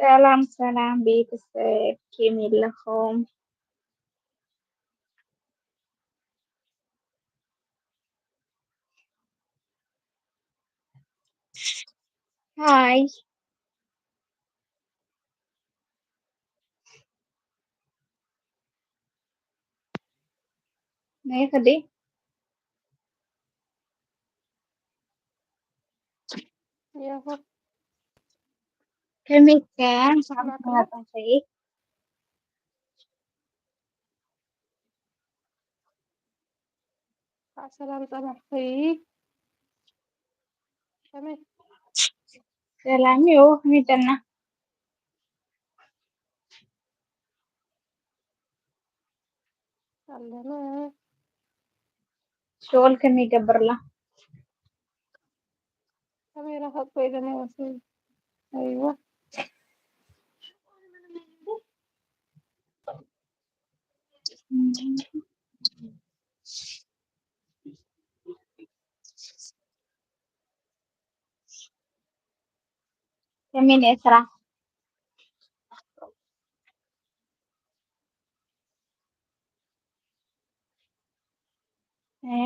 ሰላም ሰላም ቤተሰብ፣ ከመይ ኣለኹም? ሃይ። ናይ ኸዲ። ያሆ። ከመይ ከ? ሰላም ሰላም። ሰላም ጸባሕኺ። ከመይ? ሰላም እዩ፣ ከመይ ጥዕና? ኣለና። ሸወል ከመይ ይገብርላ? ካሜራ ከጥፎ ኢለ ናይ ወስኒ። ኣይዋ። ከመይ እየ ስራሕ? እ?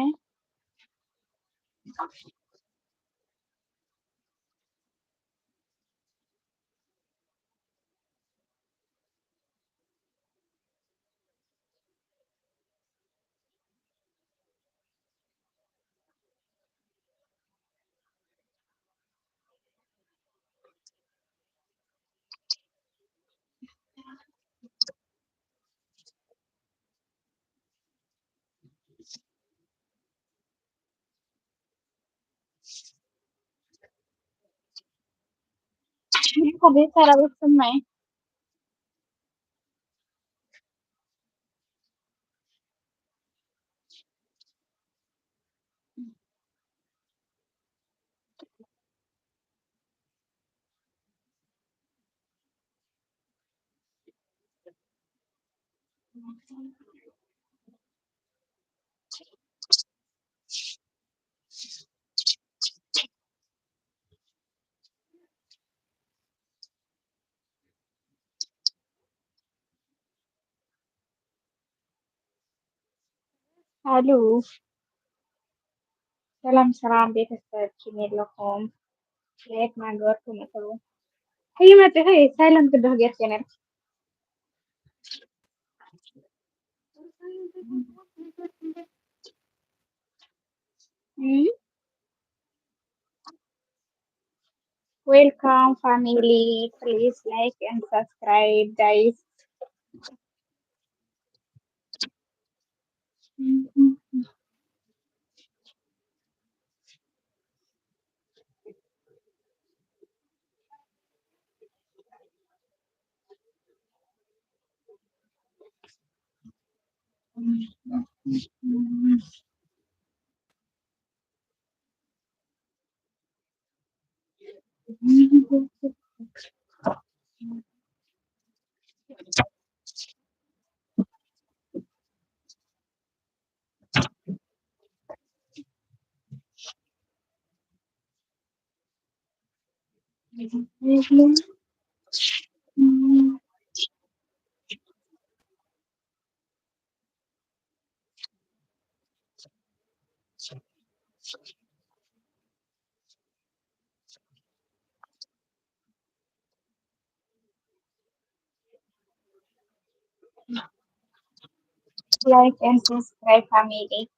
ከመይ ሰራዊት ስማይ? ኣሉ። ሰላም ሰላም ቤተሰብ፣ ከመይ ኣለኹም? ላይክ ማንገበርኩም እተው። ከይመጽእ ሳይለንት ዶ ጌርክ ነርክ? እም? Welcome family, please like and subscribe, guys. Like and subscribe, family.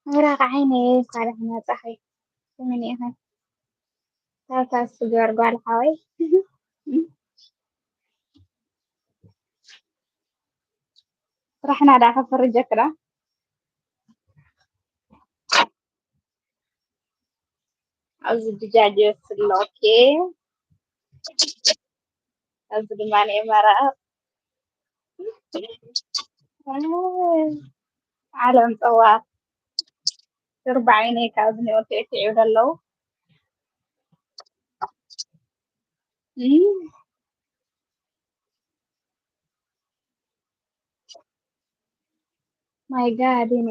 ምብራቕ ዓይነይ፣ እንኳዕ ደሓን መጻኺ። ከመይ ኢኺ? ታብታብ ስገር ጓል ሓወይ። ስራሕና ደኣ ከፍርጀክ ደኣ። ኣብዚ ድጃጅ ይወስድ ኣሎ። ኦኬ። ኣብዚ ድማ ናይ መረቕ። ዓለም ጸዋር። ሽርባ ዓይነይ ካብ ዝነበርኩ ይስዕቡ ዘለዉ። እም፣ ማይ ጋድ፣ እኔ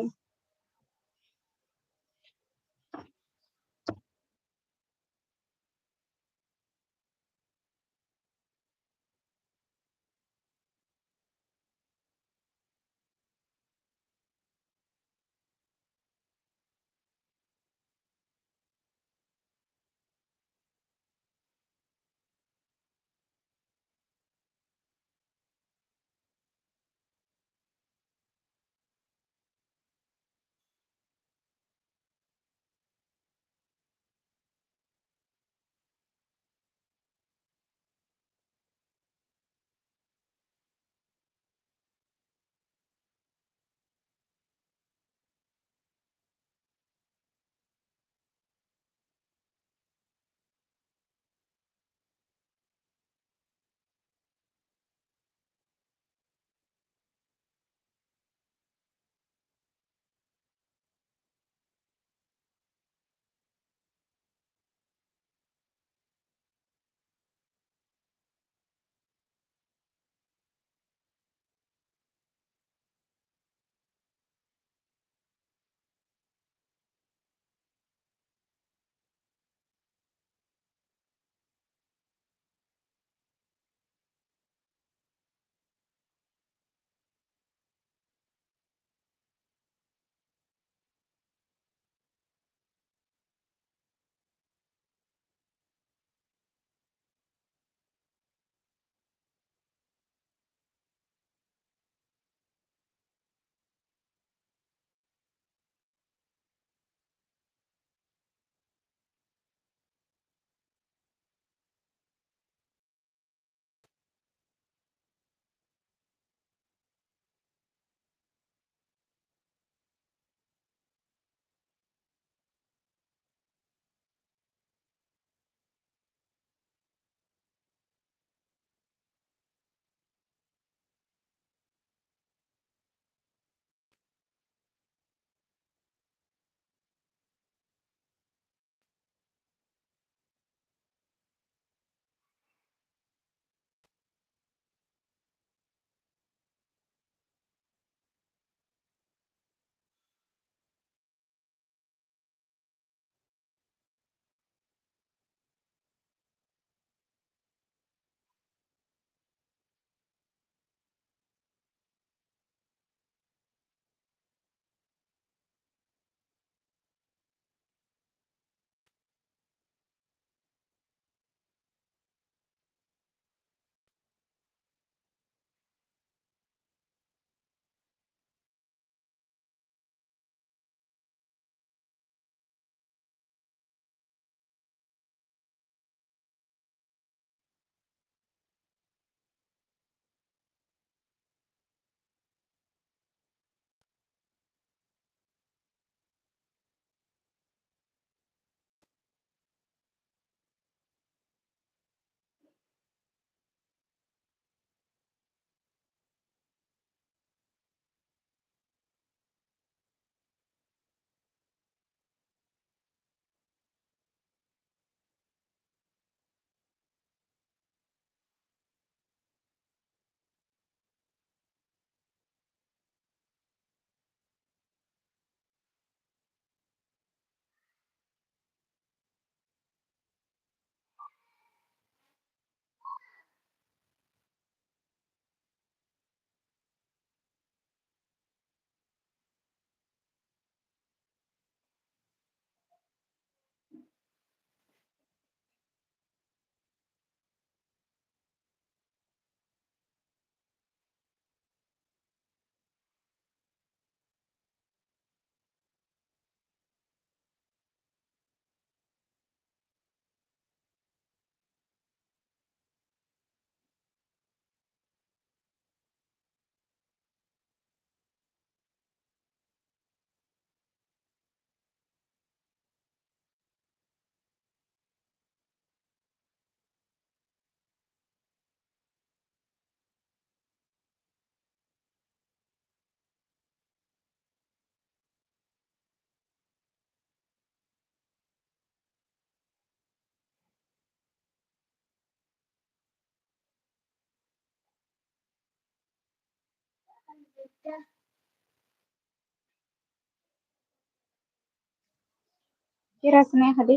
ኪራስ ናይ ኸዲ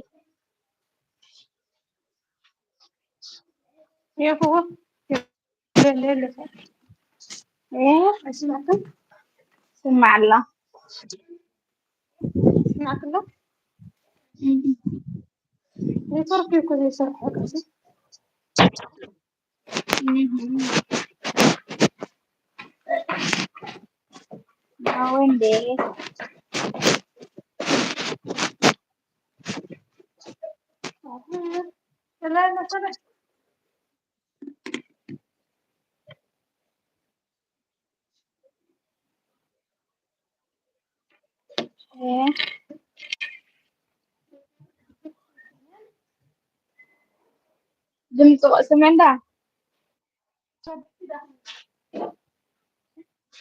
የኽዎ እ ስማዕ ኣላ ስማዕክሎ ኔትወርክ እኮ ዘይሰርሕ ሕቅሲ ወንዴ ድምፂ ስመንዳ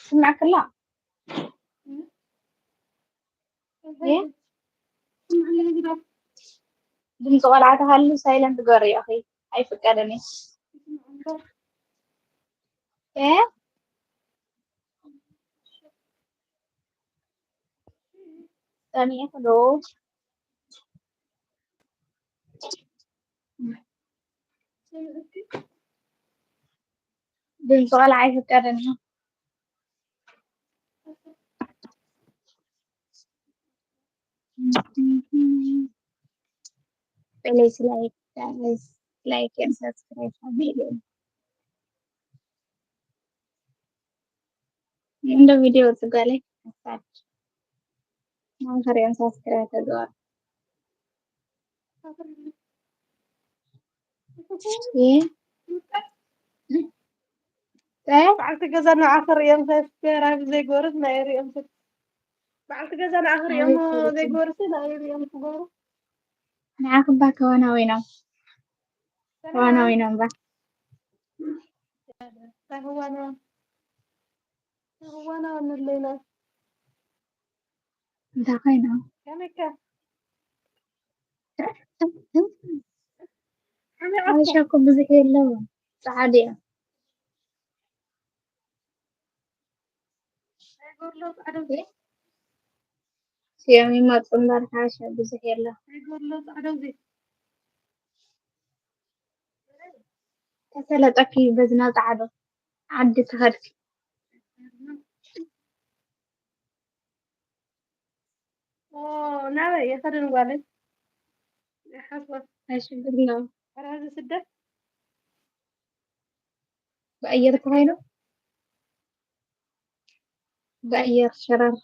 ስማዕክላ ድምፂ ቆልዓ ተሃሉ ሳይለንት ገርዮ ኣይፍቀድን እዩ። ሰሚዕኪ ዶ? ድምፂ ቆልዓ ኣይፍቀድን እዩ። Please like, guys, like and subscribe for me. እንደ ቪዲዮ ጽጋለይ አሳድ ማንከሪያን ሳብስክራይብ ተግባር በዓልቲ ገዛ ንዓኺ ርእዮም ሳብስክራይብ ዘይገበሩስ ናይ ርእዮም በዓልቲ ገዛ ንዓኺ ርእዮም ዘይገበሩስ ናይ ርእዮም ክገብሩ ንዓኺ እባ ከዋናዊኖም ከዋናዊኖም እባ ተህዋና ተህዋና ንለይና እንታይ ኮይኖም ከመይከ ሓበሻ እኮ ብዙሕ የለውን ፃዓዱ እዮም ሲኦም ይመፁ እምበር ሓበሻ ብዙሕ የለን ተሰለጠኪ በዝና ፃዓዱ ዓዲ ተኸድኪ ናበይ የኸደን ጓለይ ሓስባ ኣይሽግር ነው ራዚ ስደት ብኣየር ተኻይዶ ብኣየር ሸረር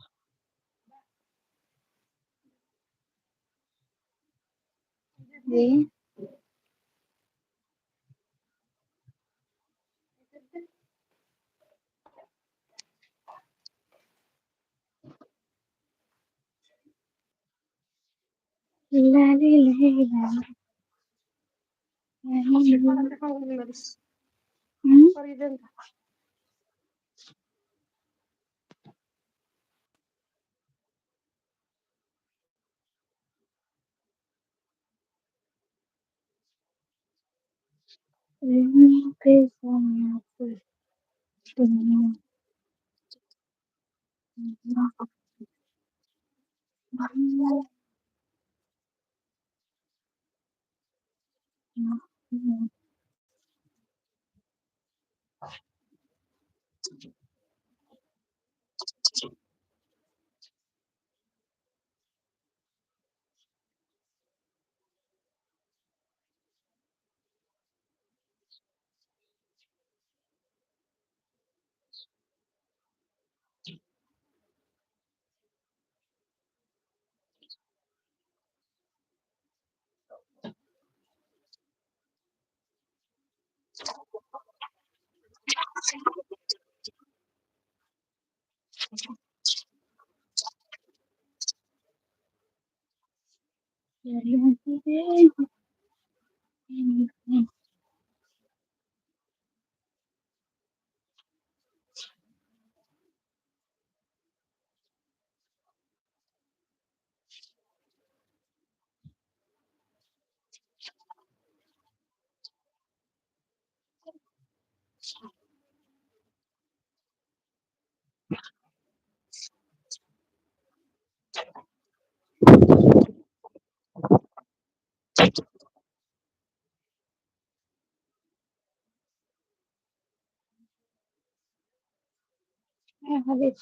ኣቤት።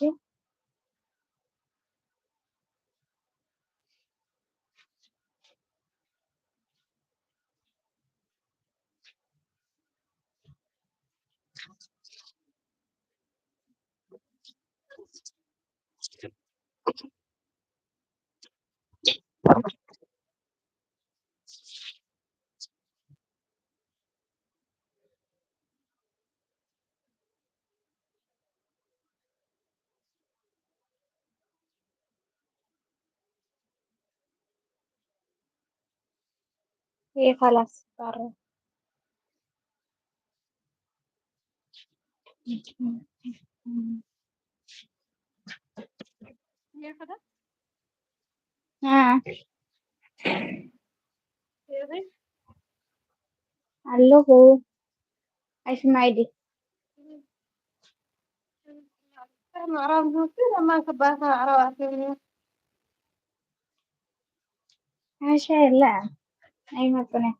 ايه، خلاص، برا. ها. ኣለኹ። ኣይስማዕ ድዩ? ምዕራብ ዝወስድ ለማን ክባካ ኣረባዕተ ሓሻ የለ። ኣይመጡን እዮም።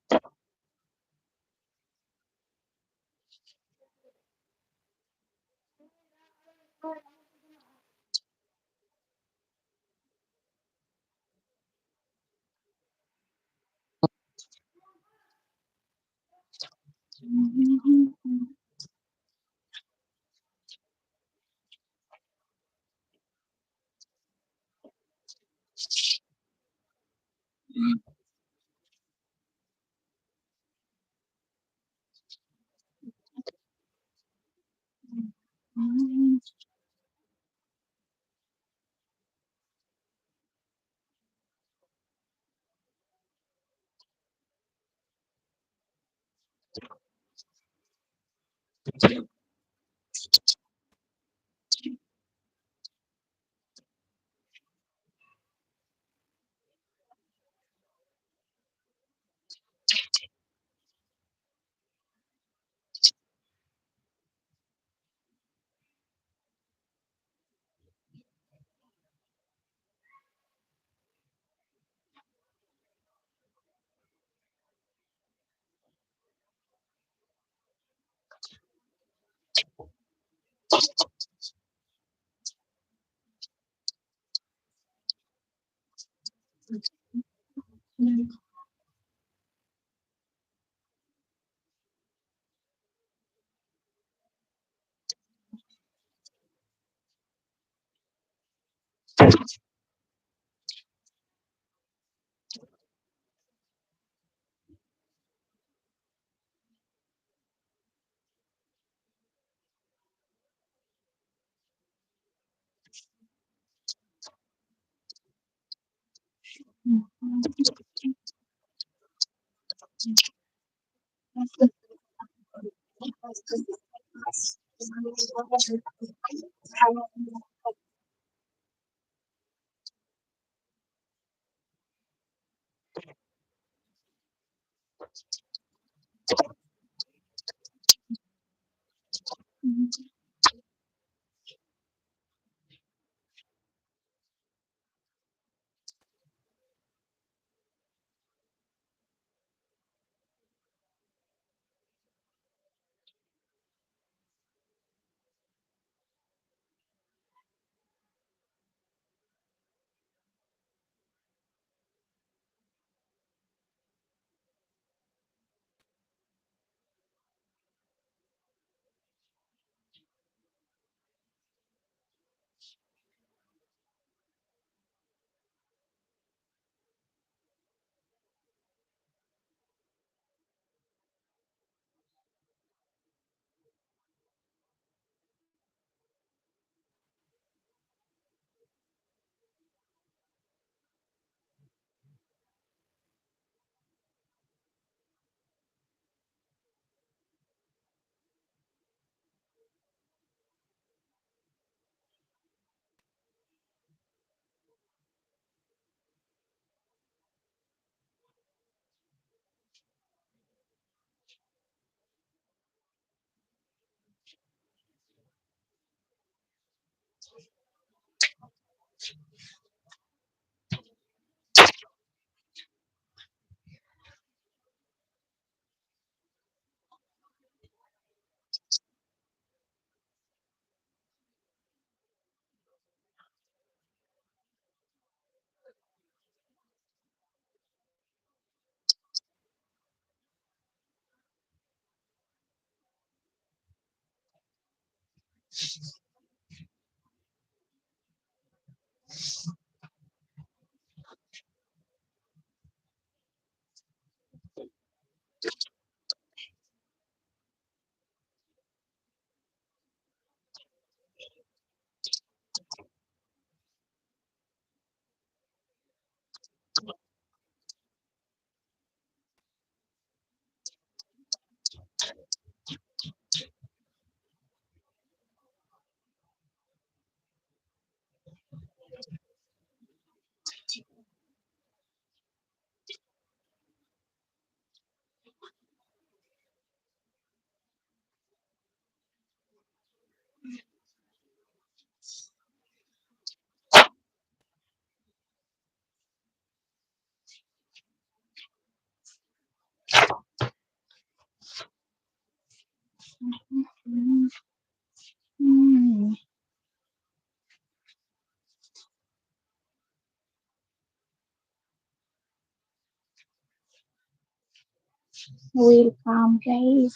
Welcome, guys.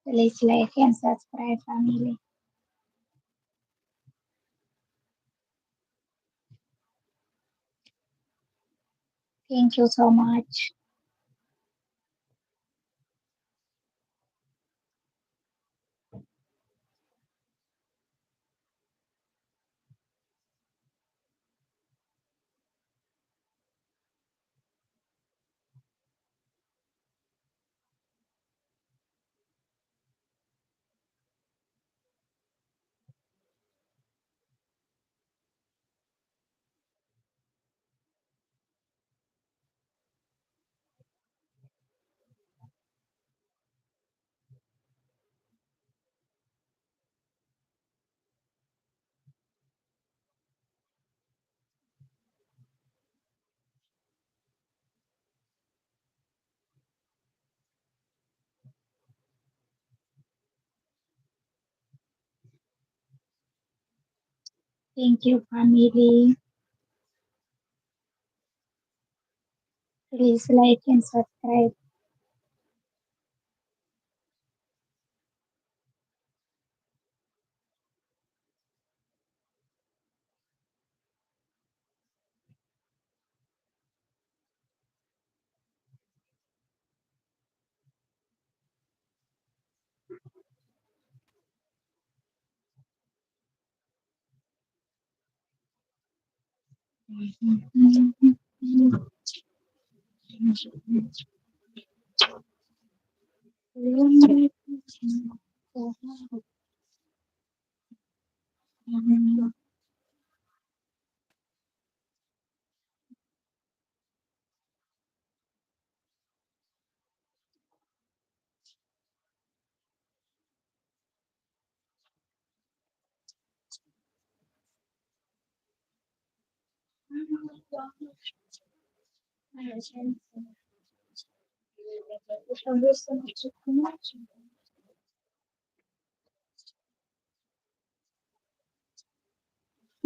Please like and subscribe, family. Thank you so much. Thank you, family. Please like and subscribe.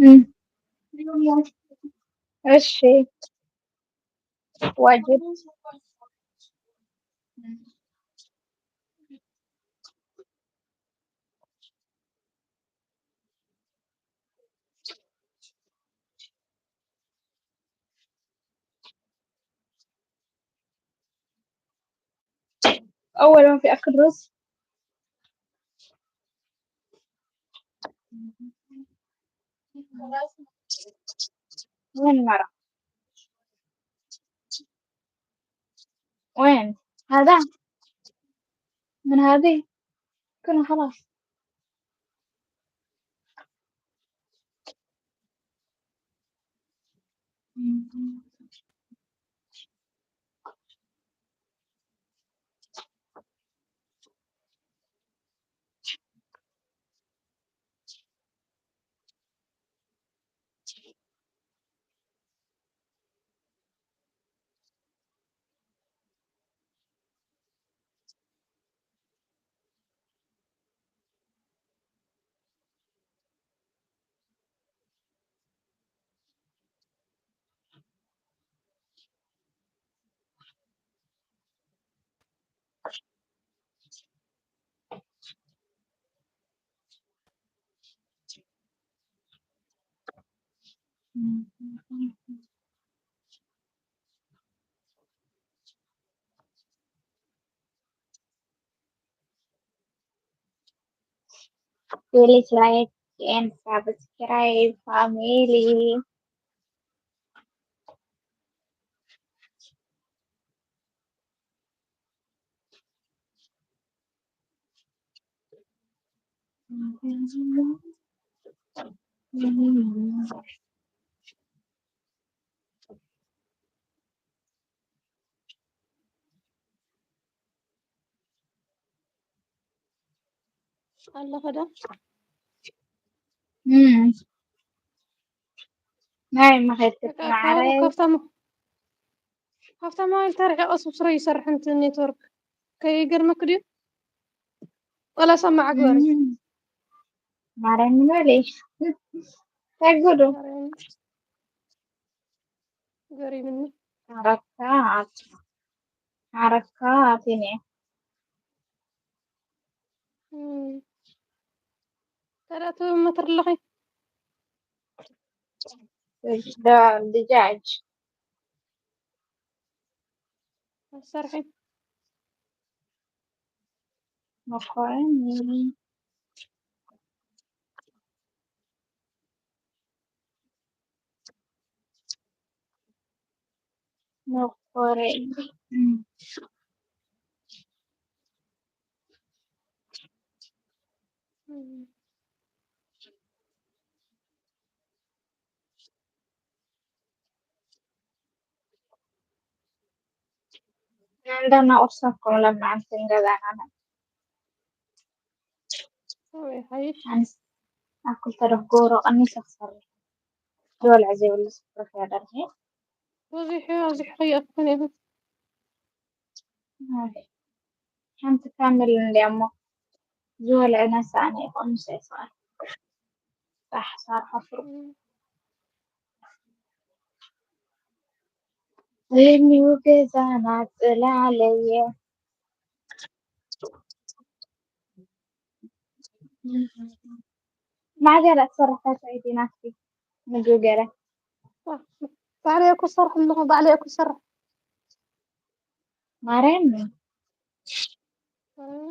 እም። እሺ፣ ዋጅብ። أول ما في آخر درس. وين المرأة؟ وين؟ هذا؟ من هذه؟ كنا خلاص. Please like and subscribe, family. ኣለኸ ዶ? እም። ናይ መኸድክት በቃ ማዕረ። ካብኡ ካብታ ሞ-፣ ካብታ ሞባይል ተርሒቐ ስፍረ ይሰርሕ እንት ኔትወርክ። ከይገርመክ ድዩ? ወላ ሰማዕ ግበሪ። እም። ማርያም ምን በለሽ? እንታይ ጉዱ? ማርያም። ገሪምኒ። ዓረካ ዓረካ ኣቲኒ። እም። ታዲያ ትመትር ኣለኺ? ዳ-፣ ድጃጅ። ኣሰርሒ። መኮረኒ። መኮረኒ። እንዳና ቁርሳ እኮ ለማዓንትን ገዛና። ወይ ሓይሽ። ኣንስ ኣብ ክልተ ደፍጎሮ ቀኒሰ ክሰርሕ። ዝበልዐ ዘይብሉ ስፍርፍ ያደርግ። በዚሑ ኣብዚሑ ከይኣክል ይኹን። ኣይ፣ ሓንቲ ካምል እንድያ እሞ ዝበልዐ ነሳኣነ ይኾን፣ ምሳይ ስቓይ። ጻሕ ሳርሖ ፍሩቕ። እም። እሚው ገዛና ጽላለየ። ማዕገ ላ ትሰርሕ ታትዒ ናትኪ ምግቢ ገለ። ባዕለይ እኮ ዝሰርሕ ኣለኹ፣ ባዕለይ እኮ ዝሰርሕ። ማርያም። እም።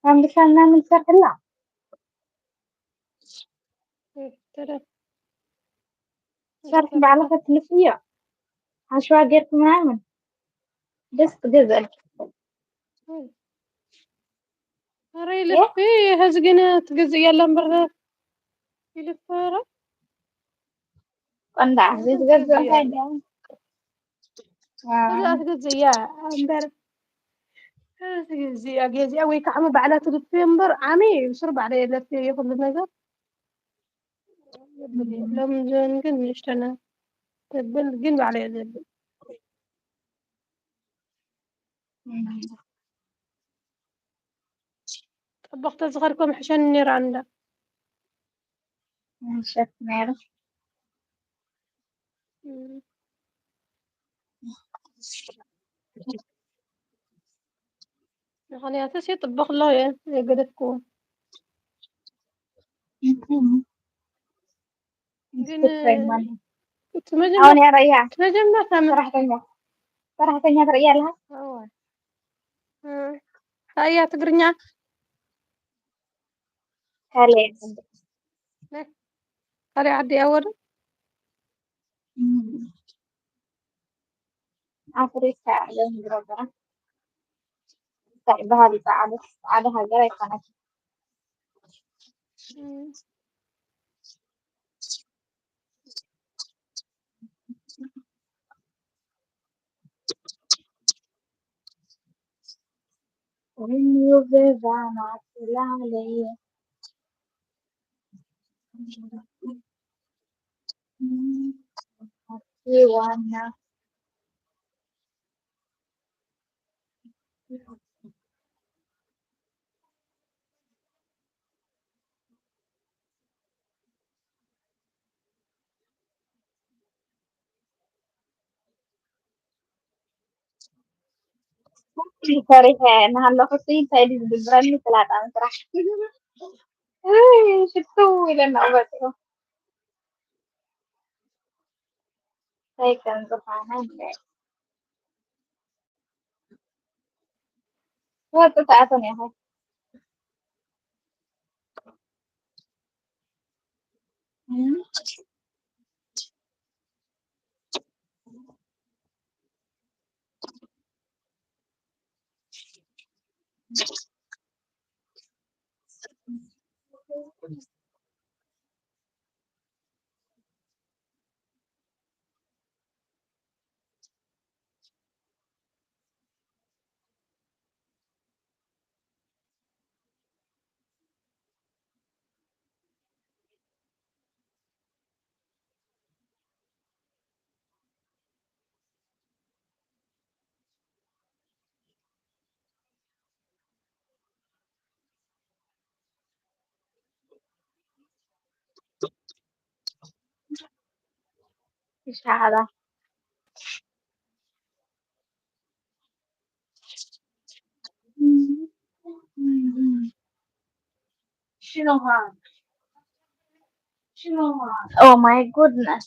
ፋብሪካ ምናምን ትሰርሕላ? እም፣ ተደ-፣ ሰርሒ ባዕልኺ ትልፍዮ። ሓሸዋ ጌርኪ ምናምን። ደስ ትገዝእልኪ። እም። ኧረ እ? ይልፊ፣ ሐዚ ግን ትገዝእ የለ እምበር ይልፊ፣ ኧረ። ቆንዳዕ፣ እዚኣ ዘይትገዝእ እንታይ ትገዝእ? ደኣ? ኣዎ። እዚኣ ትገዝእ እያ እምበር፣ እዚኣ ገዚኣ ወይ ከዓ ባዕላ ትልፊ እምበር፣ ዓሚ ብስሩ ባዕላ የለፍዮ እየ ኩሉ ነገር። ሎሚ ዘበን ግን ንእሽተነ ትብል፣ ግን ባዕላ እየ ዘብል። እም። ጠበኽ ተዝኸድኮ ምሕሸኒ ነይራ እንዳ። ምሸት ነይሩ። እም። ምኽንያቱስ ይጥበኽ ኣሎ እየ፣ የገደፍክዎ። እም። ግን ትክክል ማለት። እቲ መጀመር-፣ ኣሁን ያረያ እቲ መጀመርታ መ-፣ ሰራሕተኛ፣ ሰራሕተኛ ትርእያ ኣለኻ? እወ። እ፣ ኣያ ትግርኛ? ካልእ። ነ-፣ ካልእ ዓዲ ኣወ ዶ? እም። ኣፍሪካ ዓለም ዝረብዓ። እንታይ በሃሊ ጻዕዳ፣ ጻዕዳ ሃገር ኣይኮነትን። እም። እምኒ ገዛና ትላለየ። ዋና ፈሪሐ እናሃለኹ ሲ እንታይ ድዩ ዝድብረኒ? ስላጣ ምስራሕ። እይ፣ ሽትው ኢለና በፂሑ። እንታይ ከም ዝኾነ ንርኢ። ወጥተኣቶም ኢኻ። ይሻዓላ። Oh my goodness.